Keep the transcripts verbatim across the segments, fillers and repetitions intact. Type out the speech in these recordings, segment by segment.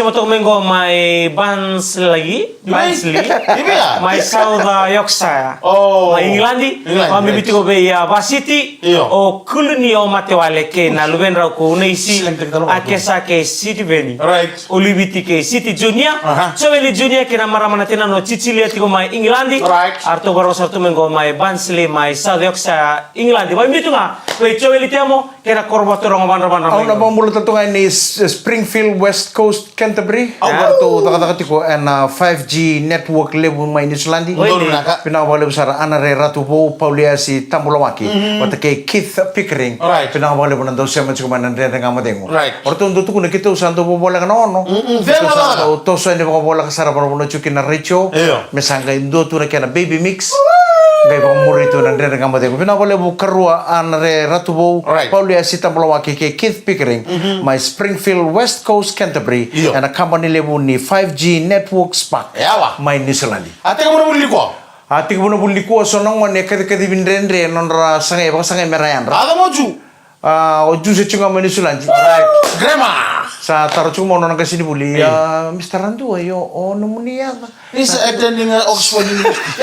sema toka mai qo mai Barnsley, Barnsley, mai South, uh, Yorkshire, mai England. Vakabibi tiko vei, uh, Vasiti, o Kuluni, o Matewale kei na luvedrau ko Unaisi, a Kesa kei Sitiveni, o Liviti kei Siti Junior, Joeli Junior kei na marama na tinana o Cicilia tiko mai England. A ratou vakarorogo sara tu mai qo mai Barnsley, mai South Yorkshire, England. Vakabibi tu ga vei Joeli Temo kei na koro vakaturaga o Vadravadra. Au na vakabula tale tu ga ni S-, Springfield, West Coast, Canterbury. Au. Ratou cakacaka tiko ena five G network levu mai Niusiladi. Vinaka vakalevu sara Anare Ratuvou, Pauliasi Tabulawaki vata kei Keith Pickering. Vinaka vakalevu na dau sema tiko mai na Dredre Ga Mo Cegu. O ratou dau tukuna keitou sa dau vakavoleka na ono. Keitou sa dau toso yani vakavoleka sara vanavanua tiko kina Rachel. Me sa qai dua tu na kena baby mix. Qai vakamuri tu na Dredre Ga Mo Cegu. Vinaka vakalevu karua Anare Ratuvou, Pauliasi Tabulawaki kei Keith Pickering, mai Springfield, West Coast, Canterbury, ena kabani levu ni five G Network Spark mai Niusiladi. A tekivu na vuli nikua. A tekivu na vuli nikua, so na gone e kacikacivi dredre, nodra sagai, vakasagai mera yadra. A cava o Ju? A, o Ju se tiko ga mai Niusiladi. Grammar. Sa taro tiko mai o nona qasenivuli, a, Mister Radua, io, o nomuni yaca? He's attending, uh, Oxford University.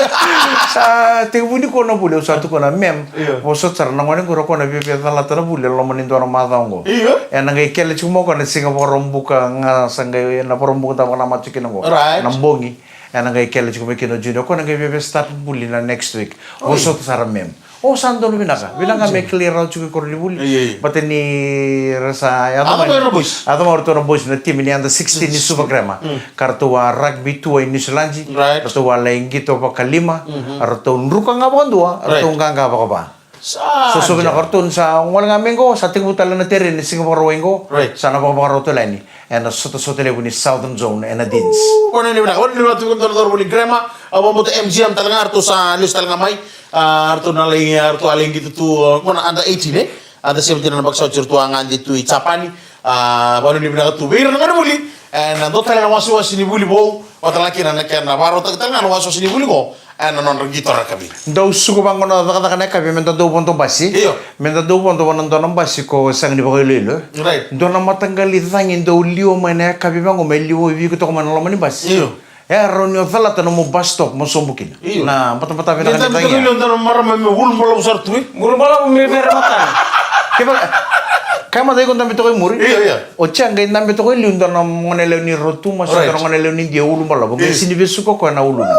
Sa tekivu nikua na vuli, au sa tukuna, ma'am, vosota sara na gone qori, o koya na viavia calata na vuli ena loma ni dua na macawa qo. Ena qai kele tiko mai o koya na siga Vakaraubuka ga, sa qai na Vakaraubuka da vakanamata tiko kina qo. Na bogi. Ena qai kele tiko mai kina o Junior, o koya na qai viavia start vuli na next week. Vosota sara, ma'am. O, sa donu, vinaka. Vinaka me kilai rawa tiko i koronivuli. Baleta ni ra sa yaco mai, yaco mai o ratou na boys na timi ni under sixteen ni Suva Grammar. Ka ratou a rugby tour i Niusiladi. Ratou a lai qito vakalima. Ratou druka ga vakadua, ratou qaqa vakava. So, so vinaka, ratou ni sa gole ga mai qo, sa tekivu tale na tereni siga Vakarauwai qo. Sa na vakavakarau tale yani ena sotasota levu ni Southern Zone ena Deans. Kua ni vinaka, kua ni vinaka tu na cauravou ni Grammar. Au vakabauta M G M tale ga, ratou sa lesu tale ga mai. A, ratou na lai, a, ratou a lai qito tu, a, qo na under eighteen, e? Under seventeen na Baka Sauti, ratou a gade tu i Japani. A, vakanuinui vinaka tu vei ira na gonevuli. E, na dua tale na wasewase ni vuli vou, vata tale ga kina na kena vakarautaki tale ga na wasewase ni vuli qo ena nodra qito rakavi. Dau suka vaqo na cakacaka na yakavi, meda dau vodo basi. Io. Meda dau vodo va na dua na basi ko sega ni vakailoilo. Dua na mataqali cagi dau liwa mai na yakavi vaqo, me liwa vei iko toka mai na loma ni basi. Io. E rawa ni o calata nomu bus stop mo sobu kina. Io. Na batabata vinaka ni cagi ya. Dua na marama me ulubalavu sara tu, e? Ulubalavu me vere matana. Kevaka, kaya mada iko dabe toka i muri. Io, io. O Jack qai dabe toka i liu, dua na gone yalewa ni Rotuma se dua na gone yalewa ni Idia, ulubalavu. Qai sega ni vesuka o koya na uluna.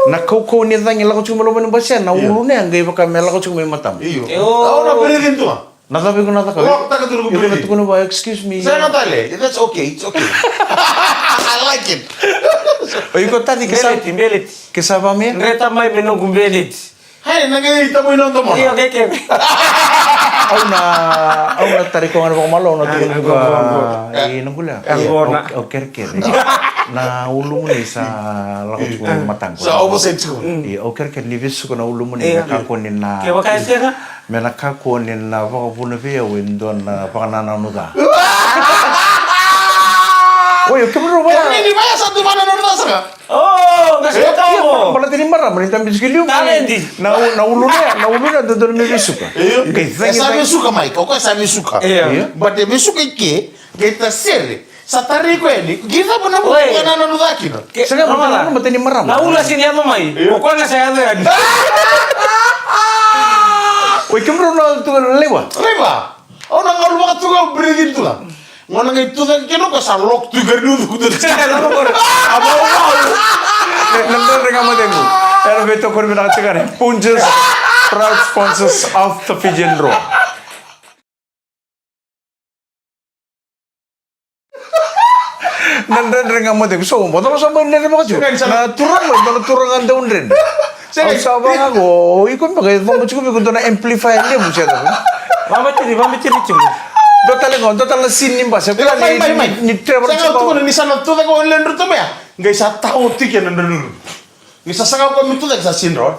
Na kaukauwa ni cagi lako tiko mai loma ni basi ya, na uluna ya qai vaka me lako tiko mai matama. Io. Au na breathing tu ga. Na cava iko na cakava? Iko na tukuna vua, excuse me. Sega tale. That's okay. It's okay. I like it. O iko tani ke sa, beleti, beleti, ke sa vamia? Dreta mai me noqu beleti. Hai, na qai ita mai na domo. Io, ke ke. Au na, au na tara iko ga na vakamalo, au na tukuna vaqo, vaqo. E, na gulea. E, qo na. Au, au kerekere. Na ulumuni sa lako tiko e mataqu. Sa oversight tiko. E, au kerekere ni vesuka na ulumuni, e, me kakua ni na. Kevaka e sega? Me na kakua ni na vakavuna vei au e dua na vakanananu ca. Oi, o kemudrou vaya. Kemudrou ni vaya sa tu vakanananu ca sara. Oh, qase, e, tau. Baleta ni marama ni dabe tiko e liu. Talenti. Na u-, na uluna, na uluna dodonu me vesuka. Io. Qai cagi, e sa vesuka mai, o koya sa vesuka. Io. But e vesuka i ke, qai tasere. Sa tarai koya ni, qai cava na, oi, vakanananu ca kina. Sega, Romala, baleta ni marama. Na ula sini yaco mai. Io. O koya ga sa yaco yani. Oi, kemudrou na tu ga na laiva. Laiva. Au na galu vaka tu ga, au breathe in tu ga. Gauna qai tucake kina o koya sa lock tu ga ni ucukutu. Sega, na lock. A, vau, vau. Na dredre ga mo cegu. Era veitokoni vinaka tiko ga. Punjas, proud sponsors of the Fijian Drua. Na dredre ga mo cegu. So, mo tama sa mai dredre vaka tu. Sega, sega. Na turaga, na turaga dau dredre. Sega. Au sa vaqo, o iko beka e coba tiko vei iko dua na amplifier levu, sega. Vamatiri, vamatiri tiko. Dua tale qo, dua tale na scene ni basi. Io, mai, mai, mai. Ni, ni Trevor. Sega, tiko. Au tukuna ni sa na tucake o Landry Tomea. Qai sa tao tiko na dredre. Ni sa saga o koya me tucake sa scene dro.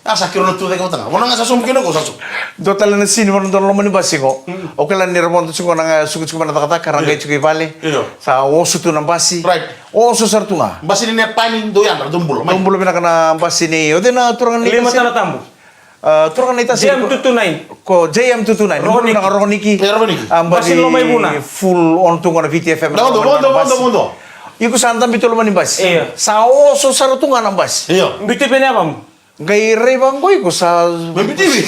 A sa kiro na tucake vata ga. Vona ga sa sobu kina o koya sa sobu. Dua tale na scene, vona dua na loma ni basi qo. Mm. O kila ni ra vodo tiko na ga suku tiko mai na cakacaka, ra qai tiko i vale. Io. Sa oso tu na basi. Right. Oso sara tu ga. Basi ni Nepani, dou yadra, dou bula mai. Dou bula vinaka na basi ni, o cei na turaga ni Lima Tana Tabu. A, turaga ni tasi. J M two two nine. Ko J M two two nine. Rokoniki. Rokoniki. E, Rokoniki. A, basi ni Loma i Vuna. Full on tu qo na V T F M. Dou, dou, dou, dou, dou, dou. Iko sa dabe tu loma ni basi. Io. Sa oso sara tu ga na basi. Io. Biuti pene avamu. Qai rai vaqo iko sa,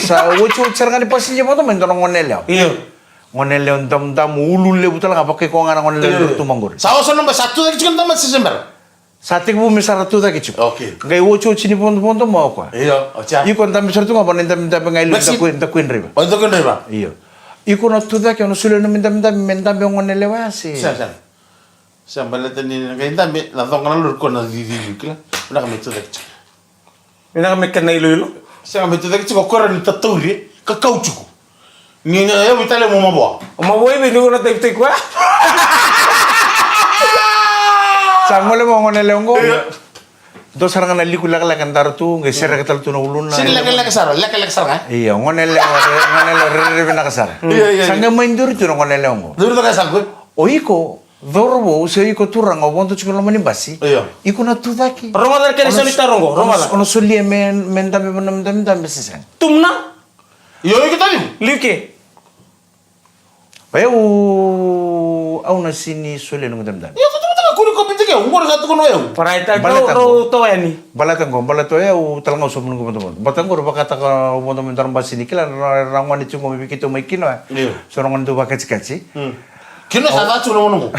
sa otioti sara ga ni passenger vodo mai dua na gone yalewa. Io. Gone yalewa damudamu, ulu levu tale ga, vaka iko ga na gone yalewa tu mai qori. Sa oso na basi, sa tucake tiko na tamata se bera? Sa tekivu me sa ra tucake tiko. Okay. Qai otioti ni vodovodo mai o koya. Io, oti ya. Iko dabe sara tu ga, vaka na dabedabe ga i liu, daku, daku e draiva. O, daku e draiva. Io. Iko na tucake, o na solia na nomu dabedabe me dabe o gone yalewa ya se? Sega, sega. Sega, baleta ni na qai dabe, na coqa na lori, ko na cicili, kila. Vinaka me tucake tiko. Vinaka me kena iloilo. Sega, me tucake tiko, ko rawa ni tatauri, ka kau tiko. Ni na yavi tale mo mavoa. O mavoa i vei ni ko na taivitaki koya? Sa gole mo gone yalewa qo. Io. Dua sara ga na liku lekaleka daru tu, qai sereka tale tu na uluna. Sega ni lekaleka sara, lekaleka sara ga. Io, gone yalewa, gone yalewa rerere vinaka sara. Io, io, io. Sa qai mai duri tu na gone yalewa qo. Duri tu ga sa qo. O iko, cauravou, se o iko turaga, o vodo tiko loma ni basi. Io. Iko na tucake. Rogoca na kena isau ni taro qo, rogoca. O na solia me, me dabe, me dabe, me dabe, se sega? Tumna. Io, iko tani. Liu ke. O yau, au na sini solia noqu dabedabe. Io, tutuku taka kuri ko bitike, au qori sa tukuna o yau. Baleta qo, baleta o yau, tale ga au sobu noqu vodovodo. Baleta qori vakataka au vodo mai dua na basi ni kila, ra, ra gone tiko mai vei keitou mai Kinoya. Io. So ra gone dau vakatsikatsi. Hmm. Kinoya sa ca tiko na gone qo.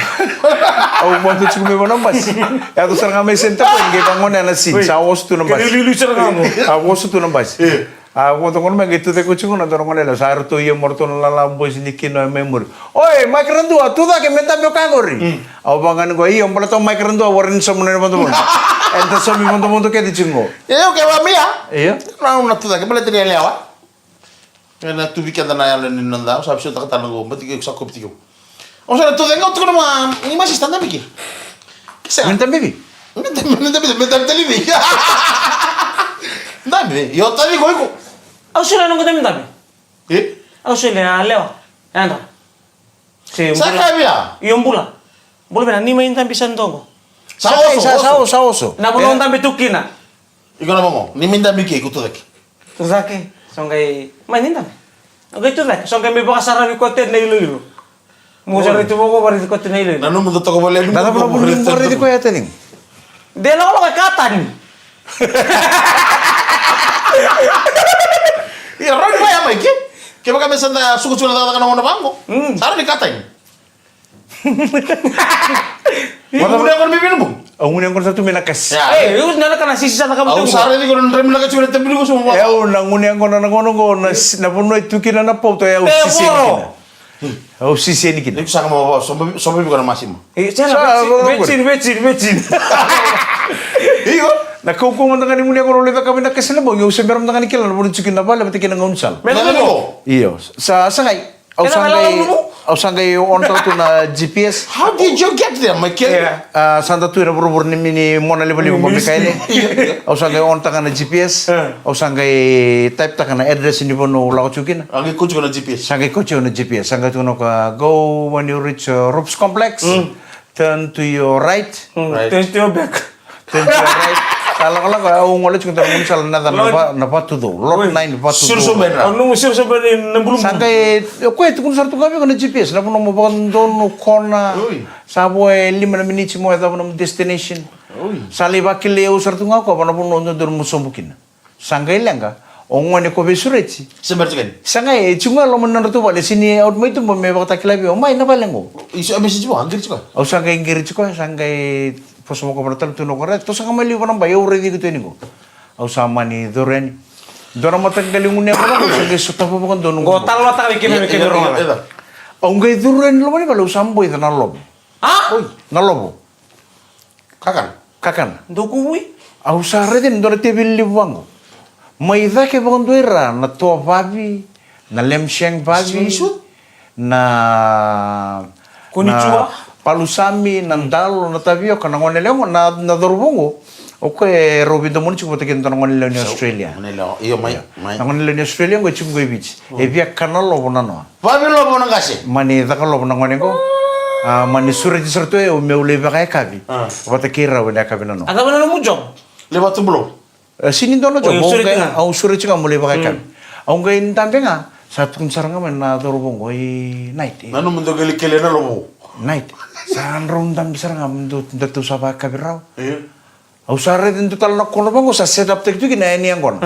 Au vodo tiko mai vanua basi. Yaco sara ga mai center point, qai vagone na sini, sa oso tu na basi. Kena iluilu sara ga qo. A oso tu na basi. Io. A vodo gona mai qai tucake tiko na dua na gone yalewa, sa ratou ia mo ratou na lala boys ni Kinoya mai muri. Oi, Mike Radua, tucake me dabe o koya qori. Mm. Au vagani qo, io, baleta o Mike Radua, warai ni saumi na vodovodo. Eda saumi vodovodo kece tiko qo. Io, ke vamia. Io. Na, na tucake, baleta ni yalewa. Ena tu vei keda na yalo ni noda, au sa veisotaka tale qo, bati ke sa kopi tiko. Au sa na tucake, au tukuna ma, ni ma sista dabe ke. Ke sega. Me dabe vei? Me dabe, me dabe, me dabe tale vei? Dabe vei? Io, tale ko iko. Au solia noqu dabedabe. E? Au solia yalewa. Yadra. Se sa bula. Ka via? Io, bula. Bula vina, ni mai dabe sa dogo. Sa oso, sa oso. Sa oso. Na vanua dabe tu kina. Iko na vaqo, ni mai dabe ke, iko tucake. Tucake, so qai, mai ni dabe. O qai tucake, so qai mai vakasaravi kote na iloilo. Mo sa raici vaqo, varaici kote na iloilo. Na nomu da toka vale ni. Na cava na vuli mo raici koya tani? De na loka ka tani. Ia, roni mai a mai ke. Kevaka me sa da suka tiko na cakacaka na gauna vaqo. Mm. Sa roni ka tani. Io, gunu yaqona mai vei na bogi. Au gunu yaqona sa tu mai na kasi. Ia. E, io, na laka na sisi sa na kama. Au sa raici iko na drami na kasi, na tabili ko so mo. E, au na gunu yaqona na gauna qo na si-, na vanua e tu kina na pauta, e au sisi yani kina. Au sisi yani kina. Iko sa kama, soba, soba vei iko na masima. E, sa na, sa, vecin, vecin, vecin. Io. Na kaukauwa mada ga ni gunu yaqona au lai cakava ena kese na bogi, au se bera mada ga ni kila na vanua tiko kina na vale vata kei na gaunisala. Me na vale qo? Io, sa, sa qai. Au sa qai, au sa qai on taka tu na G P S. How did you get there, Michael? Yeah. A, sa da tu ena vuravura ni mini mona livaliva ko Mikaele. Au sa qai on taka na G P S. Au sa qai type taka na address ni vanua au lako tiko kina. A qai kauti iko na G P S. Sa qai kauti au na G P S. Sa qai tukuna o koya, go when you reach, uh, Rops Complex. Turn to your right. Right. Turn to your back. Turn to your right. Sa lakolako, au gole tiko na gaunisala na, na, na Vatucou. Lot nine Vatucou. Siro sobu ena. Au nomu siro sobu ena bulubulu. Sa qai, o koya e tukuna sara tu ga vei iko na G P S. Na vanua mo vakadodonu, kona. Sa vo e lima na miniti mo yacova nomu destination. Sa lai vakilai au sara tu ga o koya na vanua dodonu mo sobu kina. Sa qai leqa, o gone ko veisureti. Se bera tiko yani. Sa qai, e tiko ga e loma ni nodratou vale, sini out mai tuba me vakatakila vei au, mai na vale qo. Io, a message vua, a qiri tiko. Au sa qai qiri tiko, sa qai vosa vaka vua na tale tu na kore, toso ga mai liu vua na bai, au raici iko tu yani qo. Au sa mani curu yani. Dua na mataqali gunu yaqona, au sa qai sotava vakadua noqu. Qo talo na taka vei kemuni na kemuni rogoca. Au qai curu yani loma ni vale, au sa boica na lovo. A? Oi, na lovo. Kakana. Kakana. Dou kuvui. Au sa raica ni dua na teveli levu vaqo. Mai cake vakadua i ra na tovavi, na lamb shank vavi, na, na palusami, na dalo, na tavioka, na gone lewe qo, na, na cauravou qo. O koya e rau veidomoni tiko vata kei na dua na gone lewe ni Australia. Io, mai, mai. Na gone lewe ni Australia qo e tiko qo i Viti. E via kana lovo na noa. Vavi lovo na qase. Mani caka lovo na gone qo. A, mani sureti sara tu e au meu lai vakayakavi. Vata kei rau ena yakavi na noa. A cava na nomu job? Lai vakatubulou. E, sini dua na job. Au sureti ga meu lai vakayakavi. Au qai dabe ga. Sa tukuna sara ga mai na cauravou qo, i night. Na nomu dau qai kele na lovo. Night. Sa drau dabe sara ga me dau, datou sa vakayakavi rau. Au sa raica e dua tale na kona vaqo sa set up taki tu kina yani yaqona.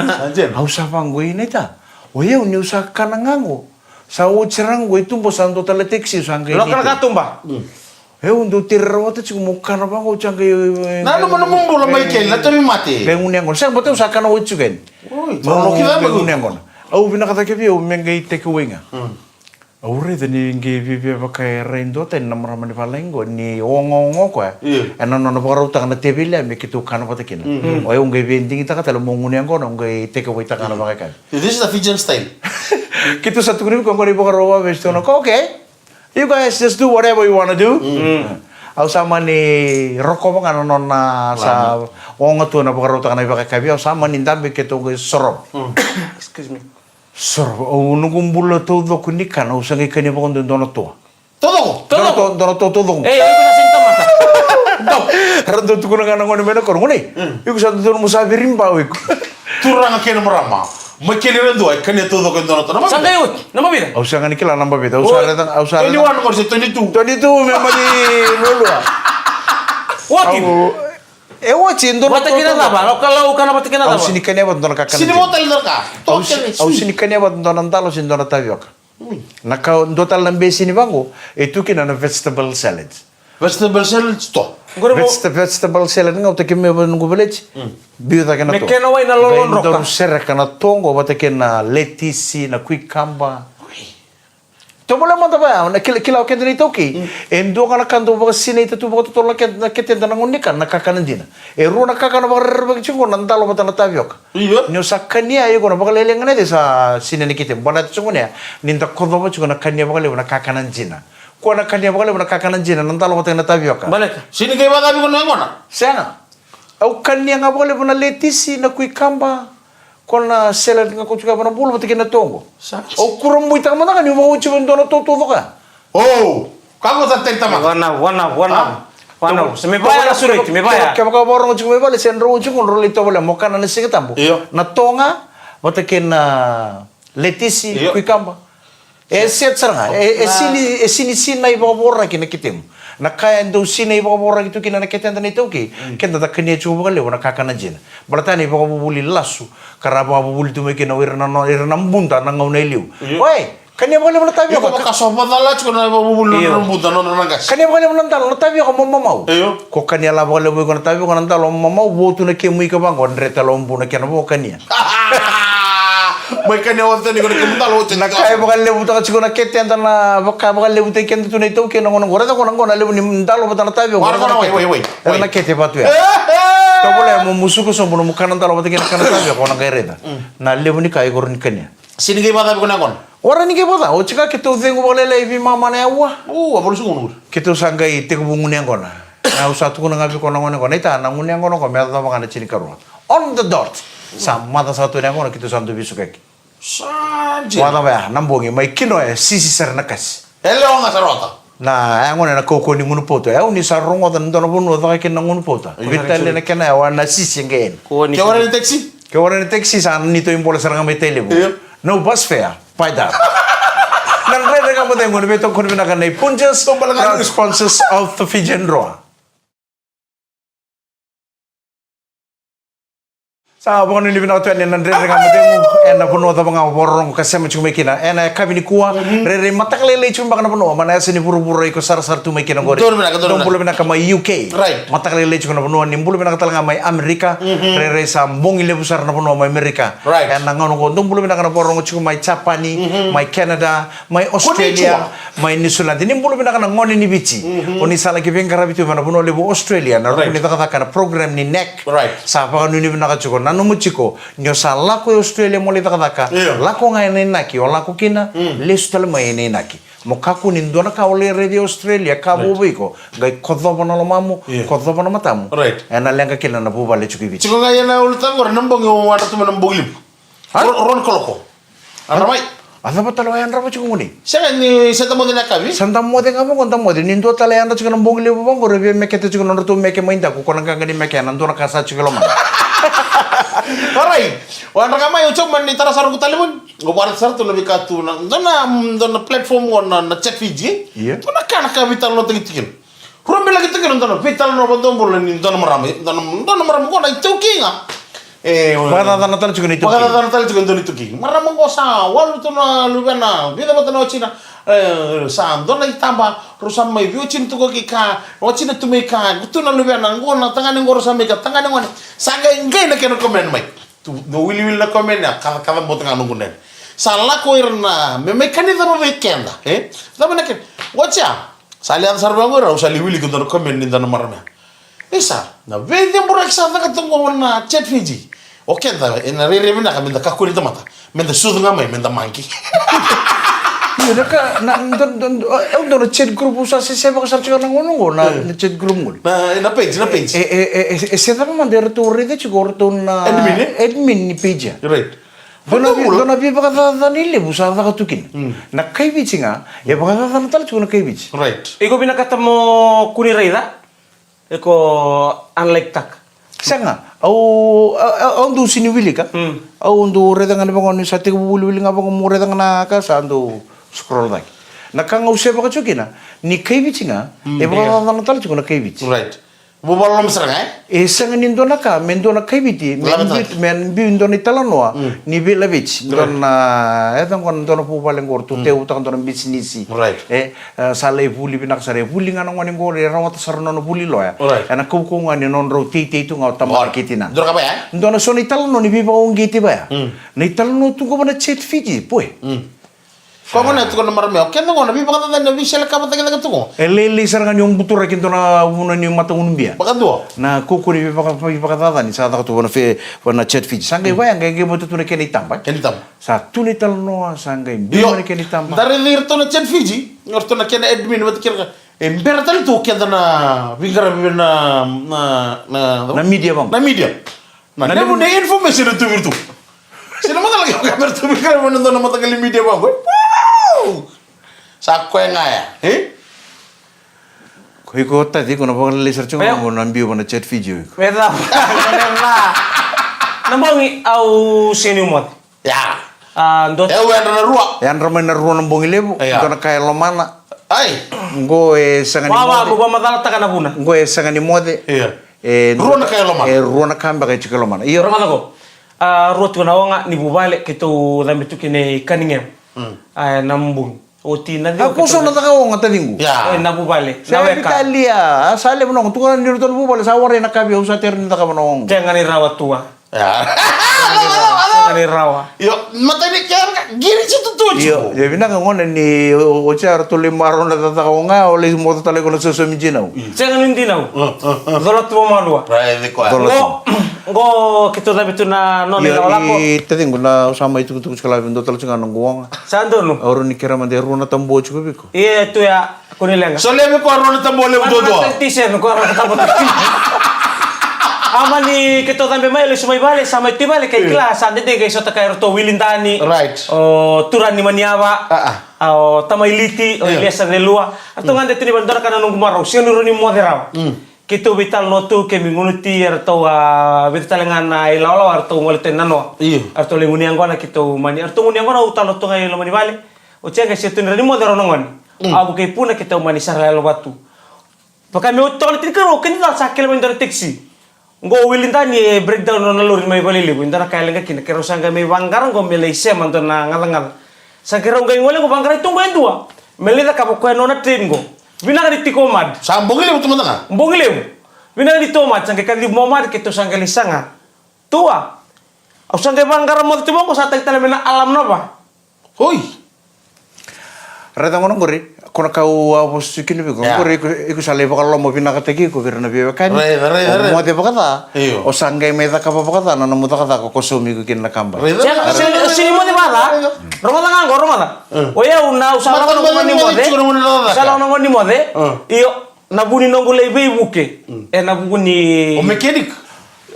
Au sa vaqo, i naita. O yau niu sa kana ga qo. Sa oti sara ga qo i tuba sa dua tale na taxi, au sa qai loka na katuba. Au dau tere rawata tiko meu kana vaqo, au sa qai. Nanuma nomu bula mai keli, na tauvimate. Qai gunu yaqona. Sega, baleta au sa kana oti tiko yani. Oi, qai gunu yaqona. Au vinaka cake vei au me qai take away ga. Au raica ni qai viavia vaka e rai duatani na marama ni valagi qo ni ogaoga o koya. Ena nona vakarautaka na teveli ya me keitou kana vata kina. O yau qai via digitaka tale meu gunu yaqona, au qai take away taka ga na vakayakavi. This is the Fijian style. Keitou sa tukuna vei koya qo na ivakarau vakaViti, tukuna o koya, okay, you guys just do whatever you wanna do. Au sa mani rokova ga na nona sa oga tu na vakarautaka na ivakayakavi, au sa mani dabe keitou qai soro. Excuse me. Soro, au noqu bula taucoko ni kana, au sa qai kania vakadua e dua na toa. Taucoko? Dua na toa, dua na toa taucoko. Ei, iko sa sega ni tamata. Dau. Era dau tukuna ga na gone mai na koro, gone. Iko sa dodonu mo sa viriba o iko. Turaga kei na marama. Mai keli ira dua, e kania taucoko e dua na toa. Sa qai oti, naba vica? Au sega ni kila naba vica, au sa raica, au sa raica. Twenty-one qori se twenty-two? Twenty-two, me mani lualua. Oti. E oti, e dua na toa taucoko. Vata kei na cava? Lau ka, lau kana vata kei na cava? Au sini kania vata dua na kakana dina. Sini vota li na ka? Au sini kania vata dua na dalo se dua na tavioka. Na ka, dua tale na beseni vaqo e tu kina na vegetable salad. Vegetable salad, to. Vegeta-, vegetable salad ga au taki mai vei noqu veleti. Biu cake na to. Me kena wai na lolodroka. Qai dau sereka na to qo vata kei na letisi, na kuikaba. Tovolea mada vaya, na kila, kila o keda na iTaukei. E dua ga na ka dau vakasinaita tu vakatotolo na ke-, na keteda na gauna ni kana, na kakana dina. E rua na kakana vakarerevaki tiko qo, na dalo vata na tavioka. Io. Ni o sa kania iko na vakalailai ga na yacai sa sinai na ketemu. Baleta tiko gona ya ni da kocova tiko na kania vakalevu na kakana dina. Koya na kania vakalevu na kakana dina, na dalo vata na tavioka. Baleta. Sini qai vakayakavi iko na yaqona? Sega. Au kania ga vakalevu na letisi, na kuikaba. Koya na salad ga ko tiko vaka na bula vata kei na to qo. Au kurabuitaka mada ga niu vakaoti vei dua na to taucoko ya. O, ka qo sa tei tamata. Vana, vana, vana. Vana, se me vaya na sureti, me vaya. Kevaka o vakarorogo tiko mai vale, se drau oti qo, drau lai tovolea mo kana na Siga Tabu. Io. Na to ga vata kei na letisi, kuikaba. E set sara ga, e, e sini, e sini sinai vakavoraki na ketemu. Na ka e dau sinai vakavoraki tu kina na keteda na iTaukei, keda da kania tiko vakalevu na kakana dina. Baleta na ivakavuvuli lasu ka ra vakavuvuli tu mai kina o ira na, ira na Buda na gauna e liu. Oi, kania vakalevu na tavioka. Iko vakasova cala tiko na ivakavuvuli na Buda, na nona na qase. Kania vakalevu na dalo, na tavioka mo mamau. Io. Ko kania la vakalevu iko na tavioka, na dalo mo mamau, vo tu na kemu ika vaqo, dre tale o bu na kena vo, kania. Mai kania oti tani iko na kemu dalo oti. Na ka e vakalevutaka tiko na keteda, na vaka vakalevutaki keda tu na iTaukei na gauna qo. Raica qo na gauna levu ni dalo vata na tavioka. Wai, wai, wai, wai. Era na kete vatu ya. Tovolea mo musuka sobu nomu kana dalo vata kei na kana tavi ko na qai raica. Na levu ni ka iko rawa ni kania. Sini qai vakacavi ko na yaqona. Ora ni qai vakaca, oti ka keitou cegu vakalailai vei mama na yaua. U, a valusuka gunu. Keitou sa qai tekivu gunu yaqona. Na au sa tukuna ga vei ko na gone yaqona. Ita na gunu yaqona ko me yacova ga na tinikarua. On the dot. Sa maca sa tu na yaqona keitou sa dau veisukaki. Sa jia. Vakaca vaya, na bogi, mai kino e sisi sara na kasi. E lewa ga sa rota. Na, e gone na kaukauwa ni gunu pauta. E au ni sa rogoca na dua na vanua caka kina na gunu pauta. Io, vitali na kena e wa na sisi e qeni. Ke wara ni taxi? Ke wara ni taxi sa ni toi bola sara ga mai Tailevu. Io. No bus fare. Pai da. Na Dredre Ga Mo Cegu ni veitokoni vinaka nei Punjas, proud sponsors of the Fijian Drua. Sa vakanuinui vinaka tu yani na Dredre Ga Mo Cegu, ena vanua cava ga o vakarorogo ka sema tiko mai kina. Ena yakavi nikua, rairai mataka lailai tiko beka na vanua, mai na yasa ni vuravura iko sarasara tu mai kina qori. Donu vinaka, donu vinaka. Dou bula vinaka mai U K. Right. Mataka lailai tiko na vanua, ni bula vinaka tale ga mai Amerika. Rairai sa bogi levu sara na vanua mai Amerika. Right. Ena gauna qo, dou bula vinaka na vakarorogo tiko mai Japani, mai Canada, mai Australia, mai New Zealand. Ni bula vinaka na gone ni Viti. O ni sa laki veiqaravi tu mai na vanua levu Australia, na ruku ni cakacaka na program ni NAC. Right. Sa vakanuinui vinaka tiko, nanuma tiko, ni o sa lako i Australia mo lai cakacaka, lako ga ena inaki, o lako kina, lesu tale mai ena inaki. Mo kakua ni dua na ka o lai raici i Australia, ka vou vei iko, qai kocova na lomamu, kocova na matamu. Right. Ena leqa kina na vuvale tiko i Viti. Tiko ga ena ulutaga qori na bogi o yadra tu mai na bogi levu. A? Ro-, rua na kaloko. A yadra mai. A cava tale o yadra mai tiko gone? Sega ni sa da moce na yakavi? Sa da moce ga vaqo, da moce. Ni dua tale yadra tiko na bogi levu vaqo, ra via meketa tiko na nodratou meke mai daku, ko na qaqa ni meke, na dua na ka sa tiko i lomana. Alright. O yadra ga mai, o tiko mai ni tara sara noqu talevoni. O vakaraica sara tu na veika tu na, dua na, dua na platform o na, na Chat Fiji. Ia. Dua na ka na ka veitalanoataki tiko kina. Rua beka laki tiko kina dua na veitalanoa vakadomobula ni dua na marama, dua na, dua na marama qo na iTaukei ga. E, vakacacana tale tiko na iTaukei. Vakacacana tale tiko e dua na iTaukei. Marama qo sa walu tu na luvena, vica vata na watina. E, sa dua na itaba, rau sa mai veiwatina tu qo ki ka, watina tu mai ka, tu na luvena, qo na tagane qo rau sa mai ka, tagane gone. Sa qai, qai na kena comment mai. Tu, dau wiliwili na comment ya, kaca, kaca bota ga noqu nene. Sa lako ira na, me mai kani cava vei keda, e? Cava na kena, watia? Sa lai yaco sara vaqo ira, au sa lai wilika dua na comment ni dua na marama ya. Isa, na veiceburaki sa caka tu qo na Chat Fiji. O keda, ena rairai vinaka, meda kakua ni tamata. Meda sucu ga mai, meda maki. Io, na ka, na, na, na, na, au dua na chat group, au sa sesevaka sara tiko na gauna qo, na, na chat group qo. Na, na page, na page. E, e, e, e, e se cava mada eratou raica tiko, o ratou na admin, e? Admin ni page ya. Right. Dua na vei-, dua na veivakacacani levu sa caka tu kina. Mm. Na kai Viti ga, e vakacacana tale tiko na kai Viti. Right. Iko vinakata mo kua ni raica, iko unlike taka. Sega, au, au, au dau sini wilika. Mm. Au dau raica ga ni vaqo ni sa tekivu wiliwili ga vaqo mo raica ga na ka sa dau scroll cake. Na ka ga au sevaka tiko kina, ni kai Viti ga, mm, e vakacacana tale tiko na kai Viti. Right. Vuvale loma sara ga, e? E sega ni dua na ka, me dua na kai Viti, me biu, me biu dua na italanoa, mm, ni veilaveti, right, dua na, e, dua na vuvale qori, tou, mm, teutaka dua na bisinisi. Right. E, e, sa lai vuli vinaka sara, e vuli ga na gone qori, e rawata sara na nona vuli loya. Right. Ena kaukauwa ga ni nodrau teitei tu ga o tamana kei tinana. Dua na ka vaya, e? Dua na so na italanoa ni veivakauqeti vaya. Mm. Na italanoa tu qo va na Chat Fiji, boy. Mm. Koya gona e tukuna na marama ya, o keda gona veivakacacani, na veisele ka vata kece ka tu qo. E lailai sara ga ni o buturaki e dua na vuna ni matagunu bia. Vakadua. Na kaukauwa ni veivaka-, veivakacacani sa caka tu va na fe-, va na Chat Fiji. Sa qai, mm, vaya, qai, qai vata tu na kena itaba. Kena itaba. Sa tu na italanoa, sa qai biu mai na kena itaba. Da raici iratou na Chat Fiji, o ratou na kena admin vata kei ira. E bera tale tu o keda na veiqaravi na, na, na, na media vaqo. Na media. Na, na levu ni information e tu vei iratou. Sega ni macala ke o ka me ratou veiqaravi ena dua na mataqali media vaqo. Wow! Sa koya ga ya, e? Ko iko Taci, iko na vakalailai sara tiko ga mo na biu va na Chat Fiji o iko. Me cava, me cava. Na bogi au sega ni moce. Ya. A, dua. E, au yadra na rua. Yadra mai na rua na bogi levu. Ya. Dua na ka e lomana. Ai. Qo e sega ni moce. Wa, wa, qo vakamacalataka na vuna. Qo e sega ni moce. Ia. E, rua na ka e lomana. E, rua na ka beka e tiko e lomana. Io. Rogoca qo. A, rua tiko na oga ni vuvale keitou cabe tu kina i Cunningham. Mm. A, na bogi. Oti na cegu. A, ko so na caka oga, taciqu. Ia. E, na vuvale. Na weka. Sa vitalia, a, sa levu na oga. Tukuna ni ratou na vuvale, sa warai na kavi, au sa tera ni cakava na oga. Tega ni rawa tu a. Ia. Ni rawa. Io, matai ni kera, qiri tu tu tu. Io, io, vinaka gona ni o, o tia ratou lai marau na cakacaka o ga, o lai moto tale ko na sosomi dinau. Sega ni dinau. Cola tu o malua. Right, the quiet. Cola tu. Qo, qo keitou cabe tu na nona ilakolako. Io, i taciqu na au sa mai tukutuku tiko lave dua tale tiko ga na guoga. Sa donu. Au rau ni kere mada e rua na tabua tiko viko. Ia, tu ya. Ko ni leqa. So levu ko rua na tabua levu duadua. Tisen ko rua na tabua. Ama ni keitou cabe mai, lesu mai vale, sa mai tu i vale, kei kila, sa dede qai sota kai ratou Wili Dani. Right. O Turani Maniava. Ah, ah. A, o Tamailiti, o Eliesa Celua. Ratou gade tu ni vale, dua na ka na noqu marau, sega ni rau ni moce rawa. Keitou veitalanoa tu, keimami gunuti, eratou a vica tale ga na ilawalawa, eratou gole tu e nanoa. Io. Eratou lai gunu yaqona, keitou mani, eratou gunu yaqona, au talo tu ga i loma ni vale. Oti ya qai se tu ni rau ni moce rawa na gone. A vukei Puna keitou mani sara yalo vatu. Vaka me oti toka na tinikarua, kena cala sa kele mai dua na taxi. Qo o Wili Dani e breakdown nona lori mai Valelevu, e dua na ka e leqa kina, keirau sa qai mai vaqara qo me lai sema dua na gacagaca. Sa keirau qai gole qo vaqarai tu qo e dua me lai cakava koya nona train qo. Vinaka ni tiko o Mad. Sa bogi levu tu mada ga. Bogi levu. Vinaka ni tu o Mad, sa qai kacivi mai o Mad, keitou sa qai lai saga. Tua. Au sa qai vaqara moce tu vaqo, sa tagi tale mai na alarm na va. Oi. Raica gona qori, ko na ka au a vosa tu kina vei iko. Qori iko, iko sa lai vakaloloma vinakataki iko vei ira na veiwekani. Raica, raica, raica. O moce vakaca. Io. O sa qai mai cakava vakaca na nomu cakacaka ko saumi iko kina na kaba. Raica, raica, raica. Sega ni moce vakaca. Rogoca ga qo, rogoca. O yau na au sa lako na gone ni moce. Sa lako na gone ni moce. Io. Na vu ni noqu lai veivuke ena vuku ni o mechanic.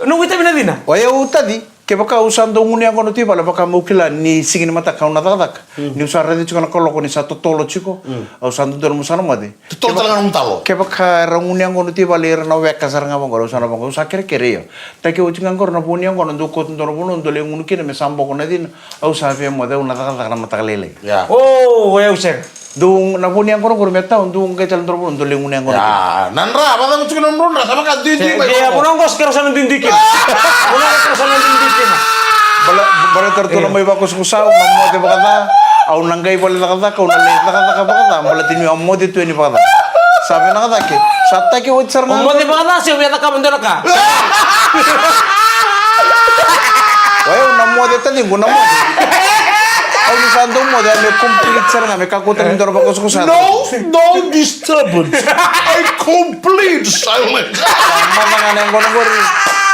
Noqu itavi na cina. O yau taci, kevaka au sa dau gunu yaqona tu i vale, vaka meu kila ni siga ni mataka au na cakacaka. Niu sa raica tiko na kaloko ni sa totolo tiko. Au sa dodonu meu sa na moce. Totolo tale ga nomu talo. Kevaka era gunu yaqona tu i vale, era na weka sara ga vaqo, au sa na vaqo, au sa kerekere, io. Taki oti ga qori na vu ni yaqona, dou kauta dua na vanua dou lai gunu kina me sa boko na cina. Au sa via moce, au na cakacaka na mataka lailai. O, o yau sega. Dou na vu ni yaqona qori me tau, dou qai tale dua na vanua dou lai gunu yaqona kina. Na dra, vacava tiko na nomu dra, sa vaka duidui mai. Ia, vanua qo sa keirau sa na duidui kina. Vanua qo keirau sa na duidui kina. Baleta ratou na mai vakusakusa, au na moce vakaca, au na qai vale cakacaka, au na lai cakacaka vakaca, baleta niu a moce tu yani vakaca. Sa vinaka cake, sa taki oti sara ga. O moce vakaca se via cakava dua na ka. O yau na moce taciqu, na moce. Au ni sa dau moce, au me complete sara ga, me kakua tale ni dua na vakusakusa. No, no disturbance. I complete silence. Maca ga na yaqona qori.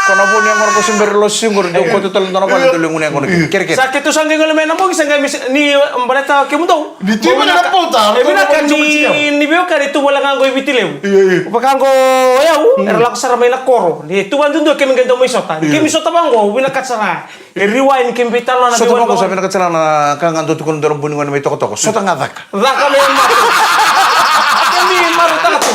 Ko na vu ni yaqona qo se bera ni losi qori, dou kauta tale dua na vale, dou lai gunu yaqona kina. Kerekere. Sa keitou sa qai gole mai na bogi, sa qai ni baleta kemudou. Ni tu mai na pauta, e vinaka ni, ni veiwekani tu vale ga qo i Viti Levu. Io, io. Vaka qo o yau, era lako sara mai na koro. Ni tu vakaduadua keimami qai dau mai sota. Ni keimami sota vaqo, vinaka sara. E rewind, keimami veitalanoa na veiwali. Sota vaqo, sa vinaka sara na ka ga dau tukuna dua na buni gone mai Tokatoka. Sota ga caka. Caka mai na matou. Keimami marautaka tu.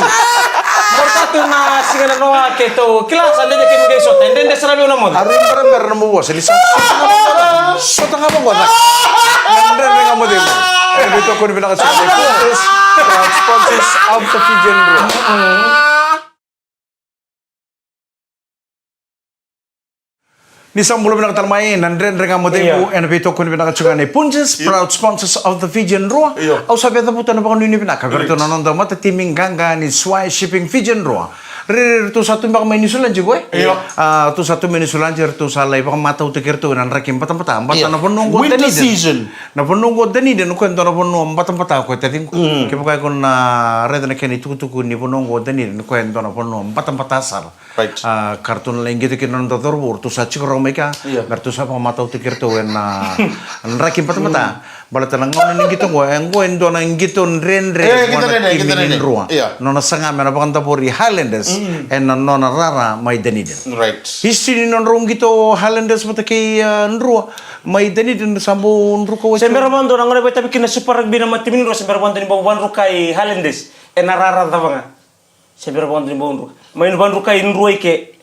Marautaka tu na siga na noa keitou. Kila sa dede keimami qai sota. E dede sara vei au na moce. Aru berabera na nomu vosa, ni sa sota ga vaqo, caka. Na Dredre Ga Mo Cegu. Ena veitokoni vinaka tiko ni Punjas, proud sponsors of the Fijian Drua. Ni sa bula vinaka tale mai na Dredre Ga Mo Cegu, ena veitokoni vinaka tiko ga ni Punjas, proud sponsors of the Fijian Drua. Au sa via cavuta na vakanuinui vinaka vei ratou na noda matatimi qaqa ni Swai Shipping Fijian Drua. Rairai ratou sa tu beka mai Niusiladi qo, e? Io. A, ratou sa tu mai Niusiladi, ratou sa lai vakamatautaki iratou ena draki batabata. Baleta na vanua qo Dunedin. Na vanua qo Dunedin, o koya e dua na vanua batabata o koya, taciqu. Kevaka iko na raica na kena itukutuku ni vanua qo Dunedin, o koya e dua na vanua batabata sara. A, ka ratou na lai qito kina na noda cauravou, ratou sa tiko rawa mai kea, me ratou sa vakamatautaki iratou ena draki batabata. Baleta na gauna ni qito qo, e qo e dua na qito dredre, e, qito dredre, qito dredre. Nona saga me na vakadavori Highlanders ena nona rara mai Dunedin. History ni nodrau qito Highlanders vata kei, a, Drua mai Dunedin sa bau druka wati. Se bera vakadua na gauna e vakaitavi kina Super Rugby na matimi ni Drua, se bera vakadua ni bau vakadrukai Highlanders ena rara cava ga. Se bera vakadua ni bau druka. Mai na vakadrukai Drua i ke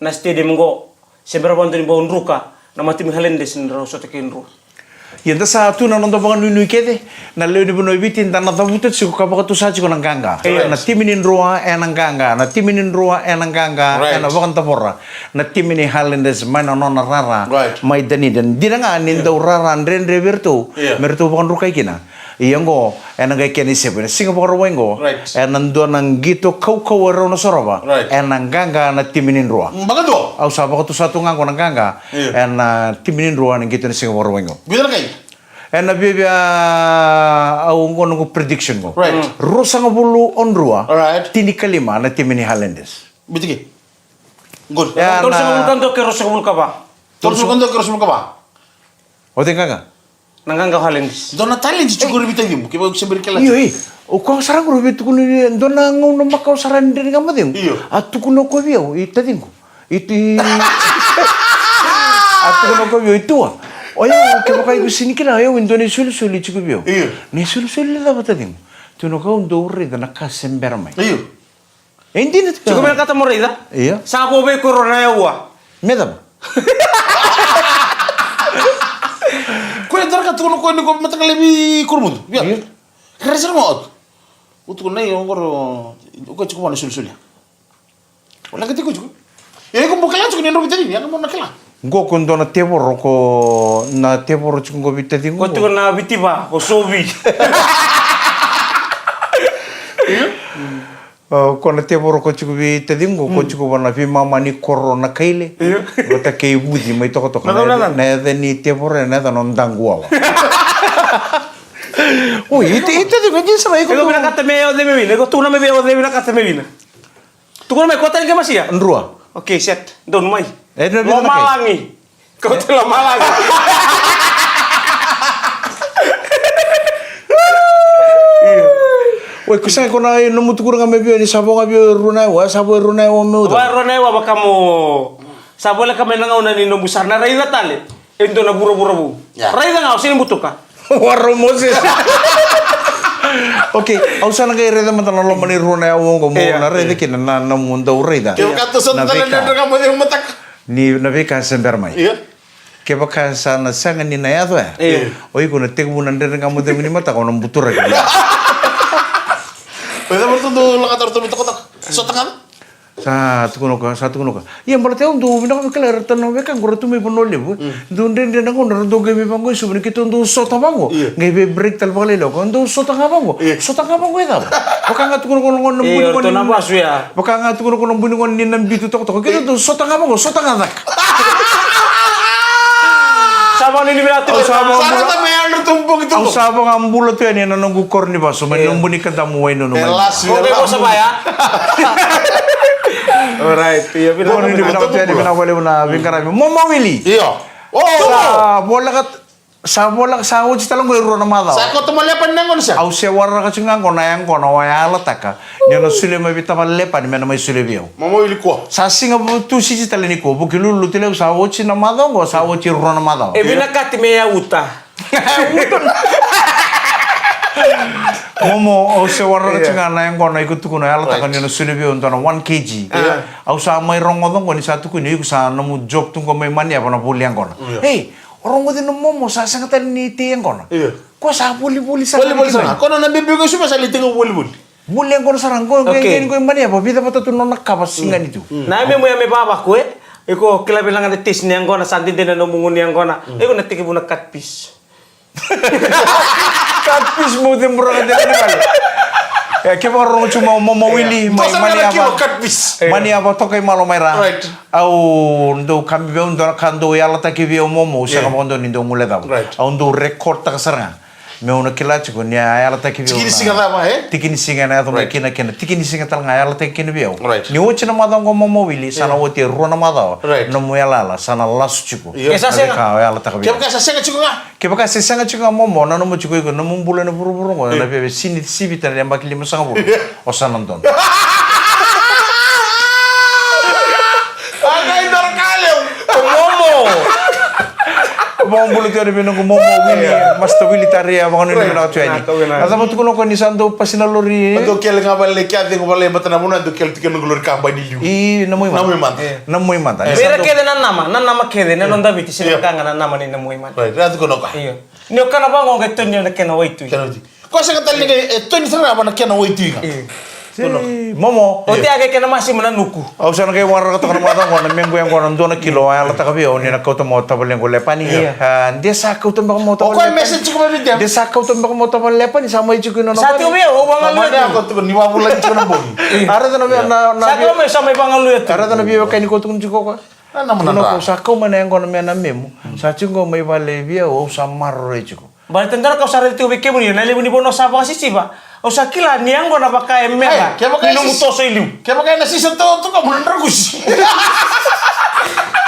na stadium qo. Se bera vakadua ni bau druka na matimi Highlanders ni rau sota kei Drua. Ia da sa tu na noda vakanuinui kece, na lewe ni vanua e Viti, da na cavuta tiko ka vakatusa tiko na qaqa. Na timi ni Drua ena qaqa, na timi ni Drua ena qaqa, ena vakadavora na timi ni Highlanders mai na nona rara mai Dunedin. Dina ga ni dau rara dredre vei iratou me ratou vakadrukai kina. Ia qo, ena qai kena isevu, ena siga Vakarauwai qo, right, ena dua na qito kaukauwa e rau na sorova, right, ena qaqa na timi ni Drua. Mm, vakadua. Au sa vakatusa tu ga qo na qaqa, yeah, ena timi ni Drua ena qito ena siga Vakarauwai qo. Vica na kai? Ena viavia, au qo noqu prediction qo. Right. Mm. Ruasagavulu o Drua, right, tinikalima na timi ni Highlanders. Bitiki. Good. Ya, tolusagavulu ka dua kei ruasagavulu ka va. Tolusagavulu ka dua kei ruasagavulu ka va. O cei qaqa? Na qaqa o Highlanders. Dua na talent tiko qori vei tacimu, kevaka o se bera ni kila. Io, e. O koya sara qori vei tukuni, dua na gauna makawa sara ni Dredre Ga Mo Cegu. Io. A tukuna o koya vei au, i taciqu. I tu, i, a tukuna o koya vei au, i tua. O yau, kevaka iko sega ni kila, o yau e dua na isolisoli tiko vei au. Io. Na isolisoli cava, taciqu? Tukuna o koya, au dau raica na ka se bera mai. Io. E dina tu. Tiko vinakata mo raica. Io. Sa vo vei koya na yaua. Me cava? Koya e dua na ka tukuna o koya ni ko mataka laivi Korobucu. Ia. Io. Raica sara ga o tu. O tukuna, "Ei, o qori, o koya tiko vua na solisoli ya." O leqa tiko tiko. Ia, iko mo kila tiko ni drau vei tacimu, ia mo na kila. Qo ko dua na tevoro ko na tevoro tiko qo vei taciqu. Ko tiko na Viti va, ko Sovi. Io. O, ko na tevoro ko tiko vei taciqu, ko tiko va na veimama ni koro na Kaile. Io. Vata kei Vuci mai Tokatoka. Na, na, na, na. Na yaca ni tevoro, na yaca na Daquawa. Oi, i, i taciqu, i sara, i ko. Iko vinakata me o cei me wina, iko tukuna me vei o cei vinakata me wina. Tukuna mai, ko tani ke masia? Drua. Okay, set. Donu mai. E, na vina na kai. Lomalagi. Kauta lomalagi. Oi, ko sega ko na, e, nomu tukuna ga mai vei au ni sa vo ga vei au e rua na yaua, sa vo e rua na yaua meu cava? Vo e rua na yaua vaka mo. Sa voleka mai na gauna ni nomu sa na raica tale e dua na vuravura vou. Ia. Raica ga, o sega ni butuka. Waro Moses. Okay, au sa na qai raica mada na loma ni rua na yaua oqo mo, ia, na raica kina na, na nomu dau raica. Kevaka tou sota tale na veika. Dredre Ga Mo Cegu mataka. Ni na veika se bera mai. Ia. Kevaka sa na sega ni na yaco ya. Ia. O iko na tekivu na Dredre Ga Mo Cegu ni mataka, o na buturaki. O cava ratou dau lako tara tu mai Tokatoka? Sota ga? Sa tukuna o koya, sa tukuna o koya. Ia, baleta au dau vinaka vakalevu, eratou na wekaqu ra tu mai Vanua Levu, e. Mm. Dau dredre na gauna ra dau qai veivaqo i Suva, ni keitou dau sota vaqo. Ia. Qai vei break tale vakalailai o koya, dau sota ga vaqo. Ia. Sota ga vaqo e cava? Vaka ga tukuna o koya na gauna na bui ni gone ni, na vasu ya. Vaka ga tukuna o koya na bui ni gone ni na bitu tokatoka. Keitou dau sota ga vaqo, sota ga cake. Sa vakanuinui vinaka tu. Au sa vaka-, au sa vakabula tu yani ena noqu koro ni vasu mai Lubuni, Kadamu, Wainunu, mai. E lasu, e lasu. Alright, io, vinaka, vakanuinui vinaka tu yani, vinaka vakalevu na veiqaravi. Momo Wili. Io. O, sa voleka, sa voleka, sa oti tale qo e rua na macawa. Sa koto mai Lepani na yaqona sa? Au se waraka tiko ga qo na yaqona o a yalataka ni o na solia mai vei tavale Lepani me na mai solia vei au. Momo Wili kua. Sa siga Tusiti tale nikua, Vukelulu, Lotulevu, sa oti na macawa qo, sa oti e rua na macawa. E vinakati me yauta. Momo, au se waraka tiko ga na yaqona iko tukuna, yalataka ni o na solia vei au e dua na one K G. Io. Au sa mai rogoca qo ni sa tukuni iko sa nomu job tu qo mai Maniava na voli yaqona. Io. Ei, o rogoci na Momo sa sega tale ni tei yaqona. Io. Ko sa volivoli sara. Volivoli sara. Ko na bibi ko Suva sa lai tiko volivoli. Voli yaqona sara qo, qo, okay, qo, qo i Maniava, vica vata tu nona kava siga ni tu. Mm. Na memu ya me vavaku, e? Iko kila vei laga na tesi ni yaqona, sa dede na nomu gunu yaqona. Mm. Iko na tekivu na cut piece. Cut piece mo cebura ga dede ni vale. E, kevaka rogo tu mai Momo Wili, mai Maniava. Cut piece. Maniava toka i malo mai ra. Right. Au dau kabi vei au, dua na ka dau yalataki vei au Momo, au sega vakadua ni dau guilecava. Right. Au dau record taka sara ga. Meu na kila tiko ni a yalataki vei au. Tiki ni siga cava, e? Tiki ni siga ena yaco mai kina, kena tiki ni siga tale ga a yalataki kina vei au. Right. Ni oti na macawa qo Momo Wili, sa na oti e rua na macawa. Right. Nomu yalayala sa na lasu tiko. Io. E sa sega. Na veika o yalataka vei au. Kevaka sa sega tiko ga. Kevaka se sega tiko ga Momo, nanuma tiko iko, nomu bula ena vuravura qo, io, na veve sini sivita na yabaki limasagavulu. Io. O sa na donu. A qai dua na ka levu. O Momo. Vakabula tu yani vei noqu Momo Wili, Master Wili Taria, vakanuinui vinaka tu yani. Na cava tukuna o koya ni sa dau pasi na lori? Dau kele ga vale, kea cegu vale, mata na vuna, dau kele tu kei noqu lori kabani liu. I, na mui mada. Na mui mada. Na mui mada. Vei ira kece na nama, na nama kece, na noda Viti, sega ni ka ga na nama ni na mui mada. Right, ra tukuna o koya. Io. Ni o kana vaqo qai toni na kena waitui. Kena waitui. Ko sega tale ni qai, e, toni sara vana kena waitui ga. Io. Tukuna o koya. Momo. Oti a kei kena masima na nuku. Au sa na qai waraka toka na macawa qo na mequ yaqona dua na kilo a yalataka vei au ni na kauta mai o tavalequ o Lepani. Io. A, de sa kauta beka mai o tavalequ o koya e message tiko mai vei Jem. De sa kauta beka mai o tavalequ o Lepani, sa mai tiko i nona vale. Sa tiko vei au, au vagaluya tu. Ni vavulagi tiko na bogi. A raica na via na na. Sa kauta mai, sa mai vagaluya tu. A raica na via veka ni kauta tiko koya. Na mona. Sa kau mai na yaqona me na memu. Sa tiko mai vale vei au, au sa maroroi tiko. Baleta dua na ka au sa raica tiko vei kemuni, na levu ni vanua sa vakasisiva. Au sa kila ni yaqona vaka e meda. Kevaka ni nomu toso i liu. Kevaka ena sisa to toka muna drakusi.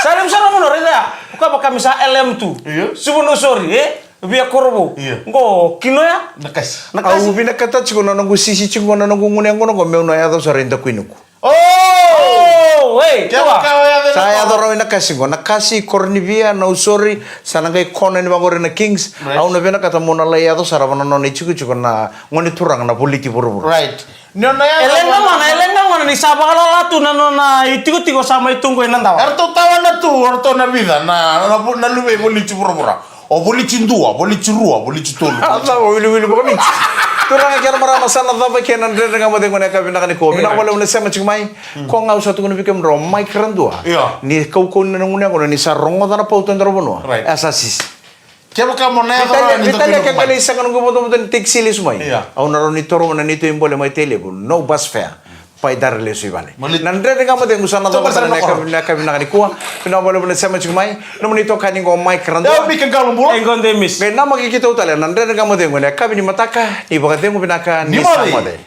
Sa levu sara muna raica. Ka vaka me sa L M tu. Io. Suva no sori, e? Via Korovo. Io. Qo kinoya. Na kasi. Na kasi. Au vinakata tiko na noqu sisi tiko na noqu gunu yaqona qo meu na yaco sara i dakuinuku. Oh! Oh, hey, kevaka o yaco ena. Sa yaco rawa i na kasi qo, na kasi, Koronivia, na usori, sa na qai kona ni vaqori na Kings. Right. Au na vinakata mo na lai yaco sara va na nona itikotiko na gone turaga na voliti vuravura. Right. Ni ona yaco. E leqa gona, e leqa gona ni sa vakalala tu na nona itikotiko sa mai tu qo i na dawa. Eratou tawana tu, eratou na vica na na na luve i voliti vuravura. O voliti dua, voliti rua, voliti tolu. A cava o wiliwili vakaviti. Turaga kei na marama, sa na cava kei na Dredre Ga Mo Cegu ena yakavi vinaka nikua. Vinaka vakalevu na sema tiko mai. Ko ga au sa tukuna vei kemudrau, Mike Radua. Io. Ni kaukauwa na gunu yaqona ni sa rogoca na pauta e dua na vanua. Right. E sa sisi. Kevaka mo na yaco rawa ni dakuinuku mai. Vitalia, Vitalia, ke qai lai sega noqu vodovodo ni tekisi lesu mai. Io. Au na rawa ni toro na neitou ibole mai Tailevu. No bus fare. Pai dara lesu i vale. Mali. Na Dredre Ga Mo Cegu sa na cava sara na yakavi vinaka nikua. Vinaka vakalevu na sema tiko mai. Nomuni itokani qo Mike Radua. Io, Mika Qalobula. E qo Demis. Me namaki keitou tale na Dredre Ga Mo Cegu ena yakavi ni mataka. Ni vakacegu vinaka, ni sa moce.